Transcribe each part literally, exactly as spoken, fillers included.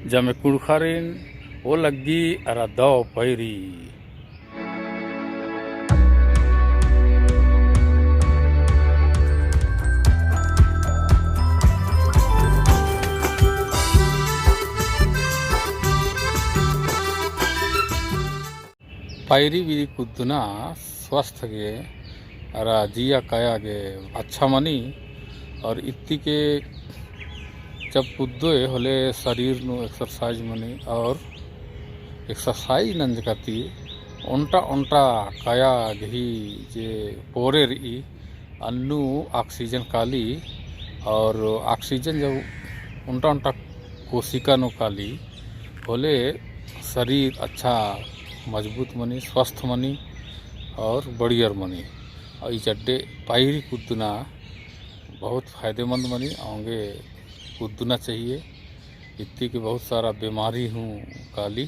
जमे कुँड़ुख़ारिन ओ लग्गी अरा दव पैरी। पैरी बीरी कुद्दना स्वस्थ गे अरा जिया काया गे अच्छा मनी। और इत्ती के जब कुद्दोय होले शरीर नू exercise मनी और exercise नंजका ती ओन्टा ओन्टा काया गही जे पोरे रई अन्नु oxygen काली। और oxygen जब ओन्टा ओन्टा कोशिका नू काली होले शरीर अच्छा मजबूत मनी, स्वस्थ मनी और बढ़ियर मनी। और ई चड्डे पैरी कुद्दना बहुत फायदेमंद मनी, औंगे कुद्दना चाहिए। इत्ती के बहुत सारा बीमारी हूँ काली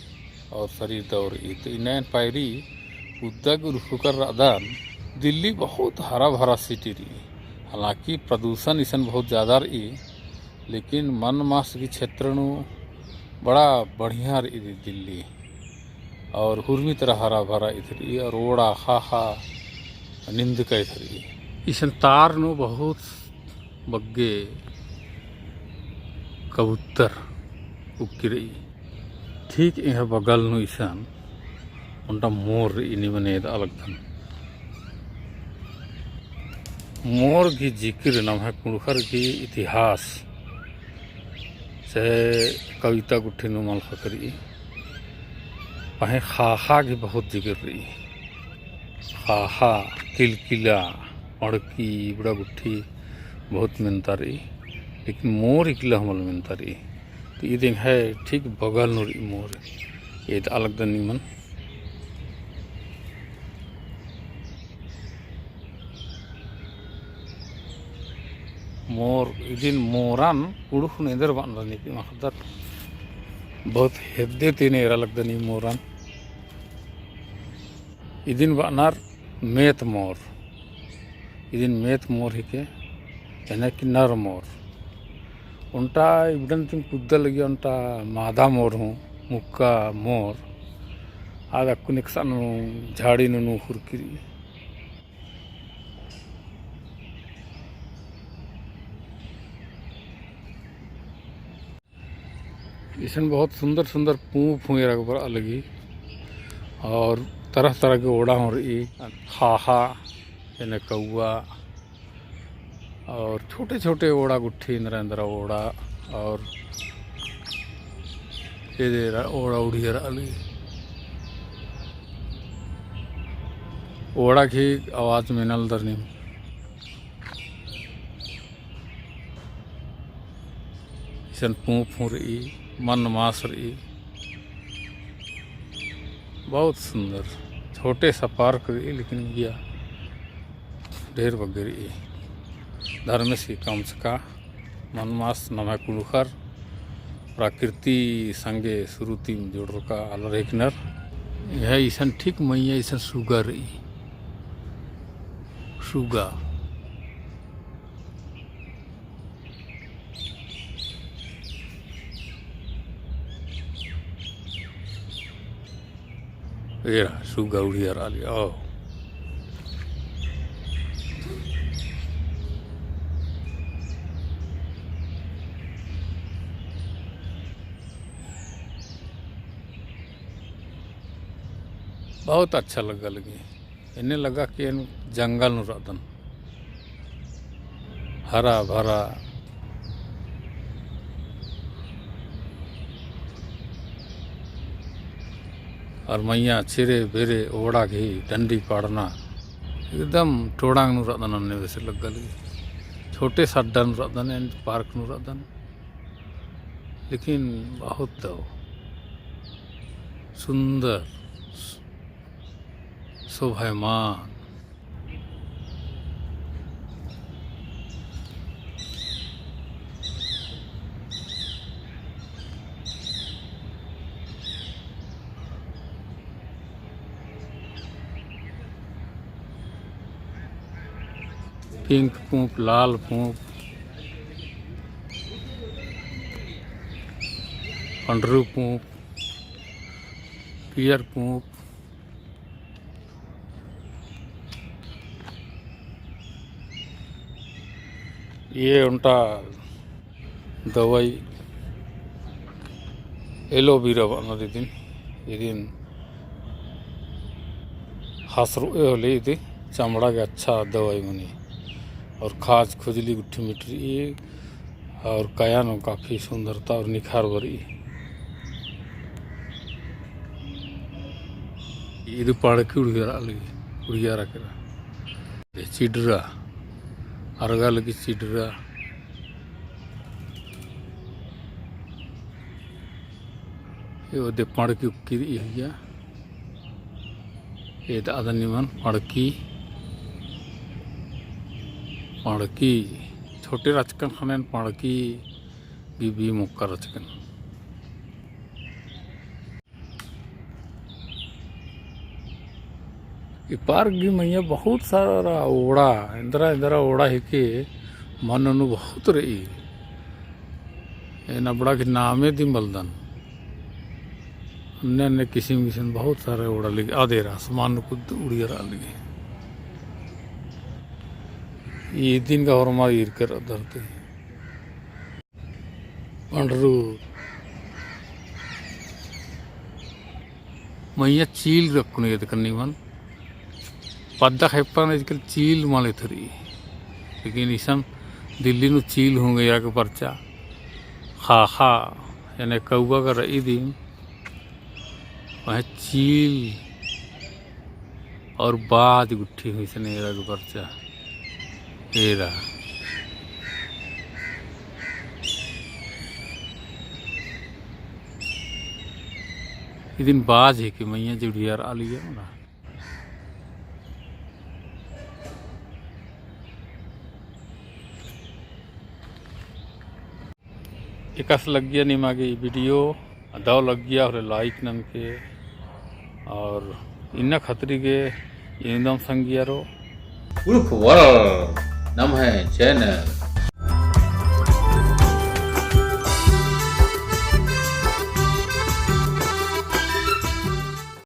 और शरीर दव रई। तो इन्ना एन पैरी कुद्दा गे उरखकर रअदन। दिल्ली बहुत हरा भरा city रई, हालांकि प्रदूषण इसन बहुत ज्यादा रई, लेकिन मनमास गही क्षेत्र नू बड़ा बढ़िया रई दिल्ली। और हुरमी तरा हरा भरा इथरी और ओड़ा ख़ाख़ा निंदका इथरी। इसन तार नू बहुत बग्गे कबूतर उक्की रई। ठीक एंग्है बगल नू इसन ओन्टा मोर रई, नीमन एदआ लगदन। मोर गही जिकिर नम्है कुँड़ुख़र गही इतिहास से कविता गुट्ठी नू मल ख़क्खरई। पहें ख़ाख़ा गही बहुत जिकिर रई। ख़ाख़ा, किलकिला, पड़की, इबड़ा गुट्ठी बहुत मेन्ता रई, लेकिन मोर इकला हूँ मल मेन्ता रई। तो ईद एंग्है ठीक बगल नू रई मोर, एदआ लगदन नीमन। मोर, इदिन मोरन कुँड़ुख़ नू एन्देर बअनर नीम अख़दर। बहुत हेद्दे ती एरा लगदन ई मोरन। इदिन बअनर मेत मोर। इदिन मेत मोर हिके, यानी कि नर मोर। ओन्टा इबड़न तिम कुद्दा लगिया ओन्टा मादा मोर हूँ, मुक्का मोर। आद अक्कुन एकसन झाड़ी नू नू हुरकी रई। इसन बहुत सुन्दर सुन्दर पूँप हूँ एरा गे बरआ लगी और तरह तरह के ओड़ा हूँ रई, ख़ाख़ा, एन्ने कौआ और छोटे छोटे ओड़ा गुट्ठी एन्दरा एन्दरा ओड़ा और एदे एरा ओड़ा उड़िया रआ लगी। ओड़ा गही आवाज मेना लगदर नीम। इसन पूँप हूँ रई, मनमास रई, बहुत सुन्दर। छोटे सा park रई, लेकिन इया ढेर बग्गे रई। धर्मेस गही कमचका, मनमास नम्है कुँड़ुख़र प्रकृति संगे सुरु तिम जोड़रका आलर हिकनर। एंग्है इसन ठीक मइय्याँ इसन सुगा रई। सुगा। एरा सुगा उड़िया रआ लगी, ओ। बहुत अच्छा लग्गा लगी। एन्ने लग्गा कि एन जंगल नू रअदन। हरा भरा। और मइय्याँ चेरे बेरे ओड़ा गही डंडी पाड़ना। एकदम टोड़ांग नू रअदन अन्ने बेसे लग्गा लगी। छोटे सा अड्डा नू रअदन, एन park नू रअदन। लेकिन बहुत दव सुन्दर। शोभायमान। Pink पूँप, लाल पूँप। पंडरू पूंप, पियर पूंप, ये ओन्टा दवाई एलोवेरा बअनर इदिन, इदिन हसरुए होले इदी चमड़ा गे अच्छा दवाई मनी। और खाज खुजली गुट्ठी मिटरी और काया नू काफी सुंदरता और निखार बरई। इदी पड़की उड़ियारा लगी, उड़ियारा केरा। चिडरा, अरगा लगी चिडरा। ये ओदे पड़की उक्की रई हुइया। एद अदन निमन पड़की, पड़की, छोटे रहचकन ख़ने एन पड़की बीबी मोक्का रहचकन। ई पार्क गही मइय्याँ बहुत सारा ओड़ा, एन्दरा एन्दरा ओड़ा हिके, मन्न नू बहुत रई। एन अबड़ा गही नामे दिम मलदन। अन्ने अन्ने किसिम किसिम बहुत सारा ओड़ा लगी, अदेर आसमान नू कुद्द उड़ियारा लगी। इदिन गा होरमा ईरकर धरती। पंडरू। मइय्याँ चील रखुन एदकन निमन। पद्दा खेप्पन आजकल चील मल एथरई। लेकिन इसन दिल्ली नू चील हूँ गे एरा गे बरचा। ख़ाख़ा, याने कौवा गा रई दिम। वह चील और बाज गुट्ठी हूँ इसन एरा गे बरचा। एरा। इदिन बाज हिके मइय्याँ जुड़ियारा लगी ना। एकासे लग्गिया निमा गे ई video, दव लग्गिया होले like ननके, और इन्ना खतरी गे इन्दम संगियारो। उड़ुख World नम्है channel।